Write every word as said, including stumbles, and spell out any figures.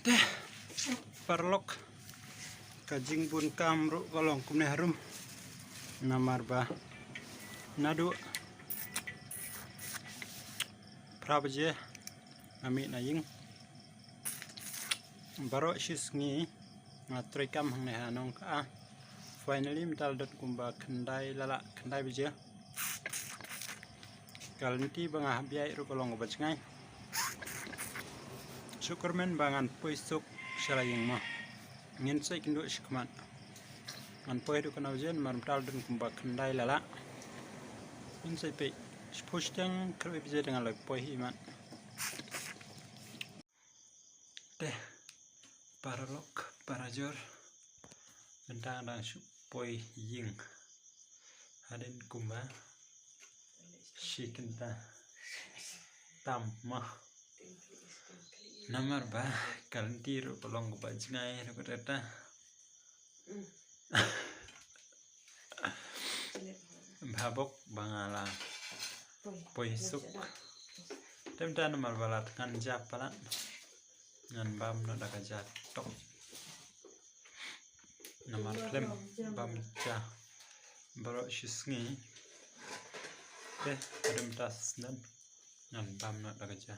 Te paralok, ka jingbun kam ruh ka long kumne harum. Namar ba naduh phra baje nga mih na ïing. Baroh shi sngi nga trei kam hangne ha nong ka. Finally mynta la don kumba khyndai lala, khyndai baje. Ka lynti ba nga hap ïaid ruh ka long kaba jngai. Shu kyrmen ba ngan poi suk sha la ïing mo. Ngin sa ïakynduh shakhmat. Ngan poi haduh katno baje namar mynta la don kumba khyndai lala. Ngin sa ïapeit. Shiphew shiteng khatwei baje te ngan la poi hi mat. Te paralok, parajor, mynta nga dang shu poi ïing. Hadien kumba shi kynta tam mo. Namar ba ka lynti ruh ka long kaba jngai ruh kata. Bha bok ba nga la poi suk. Te mynta namar ba la thngan ja palat, ngan bam noh da ka ja tok. Namar khlem bam ja baroh shi sngi. Te hadien mynta snem ngan bam noh da ka ja.